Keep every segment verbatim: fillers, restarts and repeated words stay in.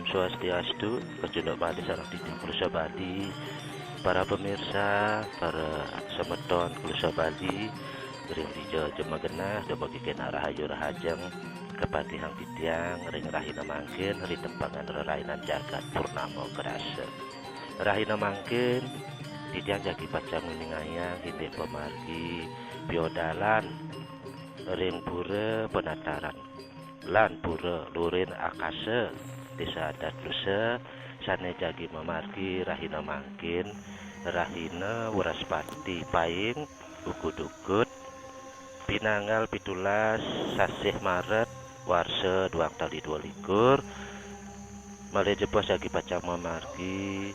Swastiastu, kacunduk malih sareng titiang Klusa Bali, para pemirsa, para semeton Klusa Bali, ring dija ja magenah, dumugi kenak rahayu rahajeng, kapatihang titiang ring rahina mangkin, ring tempengan rerainan jagat Purnama Grasa. Rahina mangkin, titiang jagi pacang nguningayang indik pamargi piodalan ring Pura Penataran lan Pura Lurin Akasa, Desa Adat Lusa, sane jagi mamargi rahina mangkin, rahina Wraspati Paing, Ukut-ukut, pinanggal pitulas sasih Maret, warsa duang tali dua likur, malih jebos jagi pacang mamargi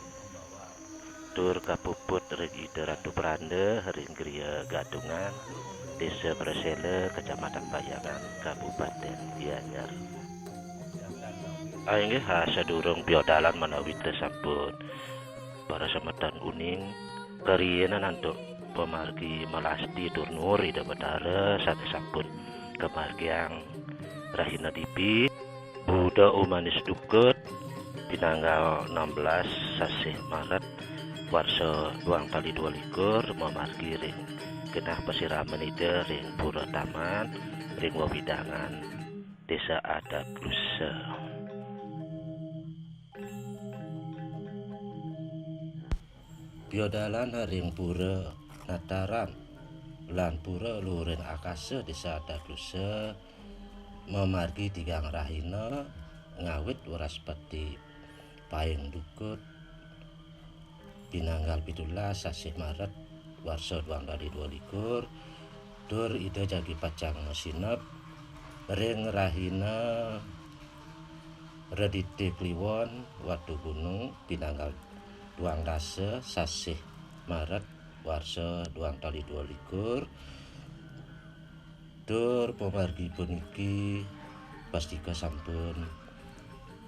tur kapuput ring Ida Ratu Pranda ring Griya Gadungan, Desa Prasela, Kecamatan Payangan, Kabupaten Gianyar. Ah, inggih, ah, sadurung piodalan menawi sampun para semeton uning, kariinan antuk pamargi melasti tur nuur Ida Betara sane sampun kamargiang rahina dipi. Buda Umanis Dukut, pinanggal enam belas sasih Maret, warsa duang tali dua likur, mamargi ring genah pasiraman Ida ring Pura Taman, ring wewidangan Desa Adat Lusa. Piodalan ring Pura Nataran lan Pura Lurin Akasa, Desa Adat Lusa, mamargi tigang rahina ngawit Wraspati Paing Dukut, pinanggal pitulas sasih Maret, warsa duang tali dua likur, tur Ida jagi pacang masineb ring rahina Redite Kliwon, Watu Gunung, pinanggal duang dasa sasih Maret, warsa duang tali dua likur. Tur pamargi puniki pastika sampun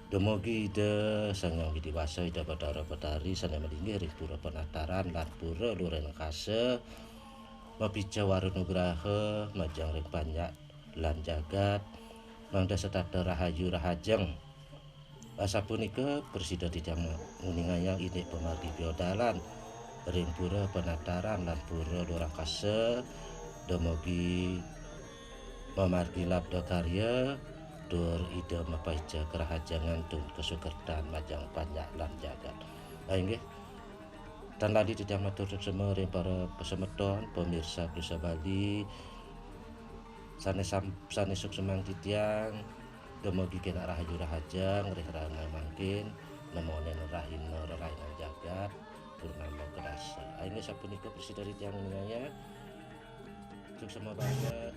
dumugi Ida Sang Hyang Widi Wasa, Ida Batara Batari sane malinggih ring Pura Penataran lan Pura Lurin Akasa, mapica wara nugraha majeng ring panjak lan jagat, mangda setata rahayu rahajeng. Asapunika prasida titiang nguningayang indik pamargi piodalan ring Pura Penataran lan Pura Lurin Akasa, dumugi mamargi labda karya, tur Ida mapaica karahajengan tur kasukertan majeng panjak lan jagat. Ah, inggih, tan lali titiang matur suksma ring para pasemeton, pamirsa Klusa Bali, sane sam-, sane suksmang titiang, dumugi kenak rahayu rahajeng ring rahina mangkin, nemonin rahina rerainan jagat, Purnama Grasa. Aine sapunika prasida titiang nguningayang, suksma banget,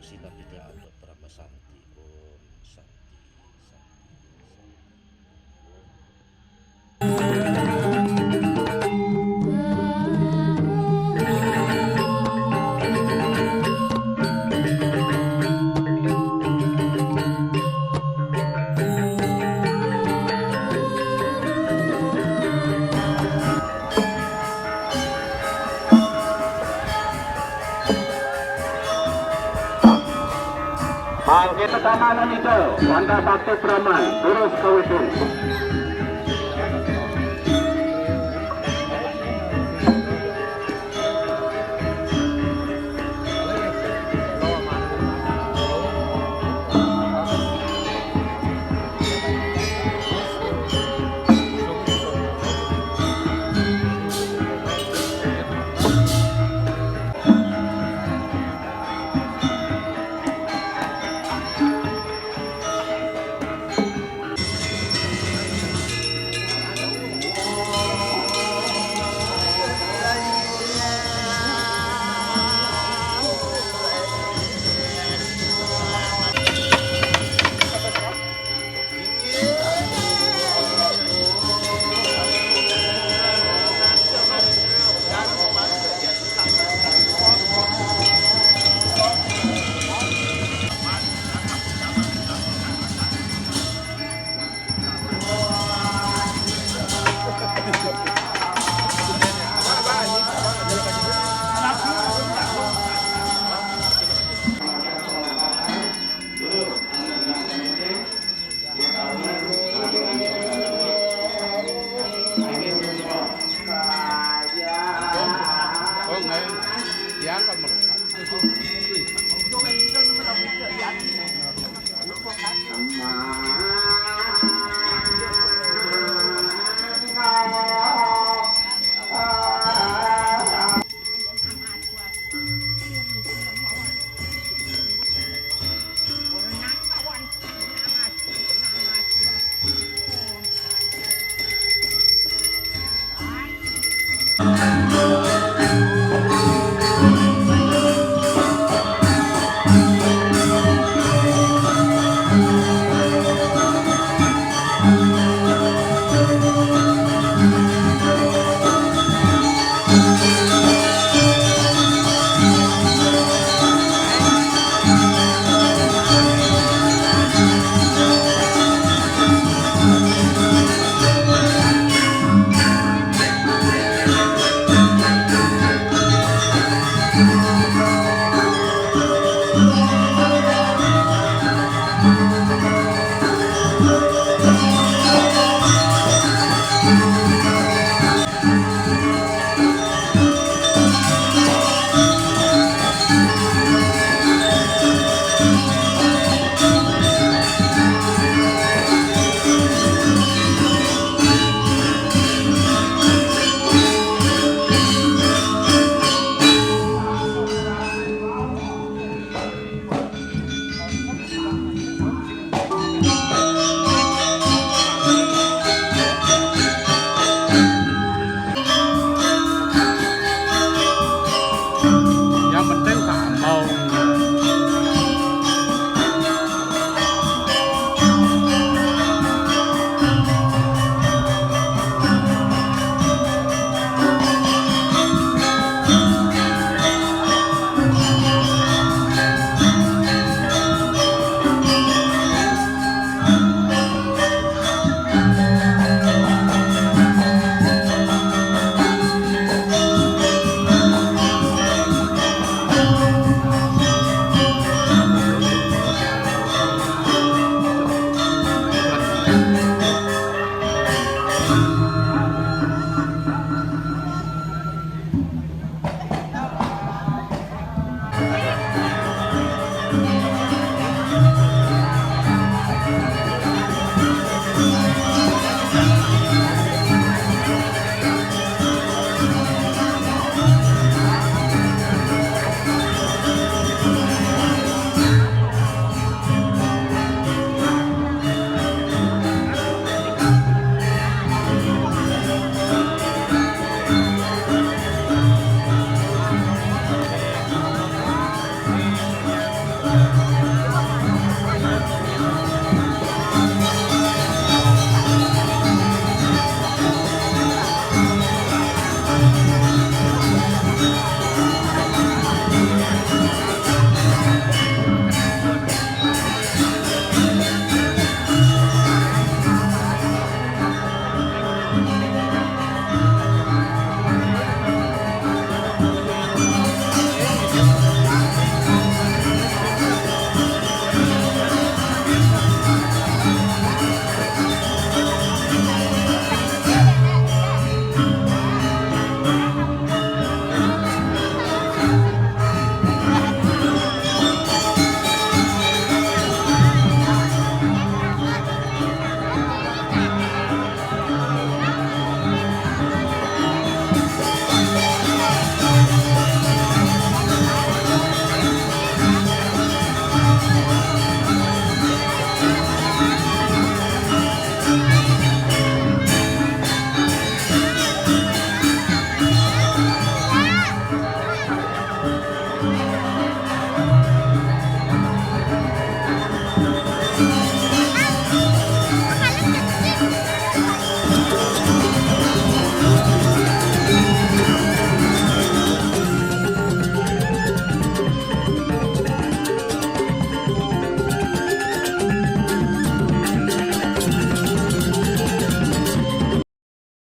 sineb titiang antuk parama santi. Om Santi, Santi, Santi. Mangke pertama nika, wantah satu praman, terus kawitin.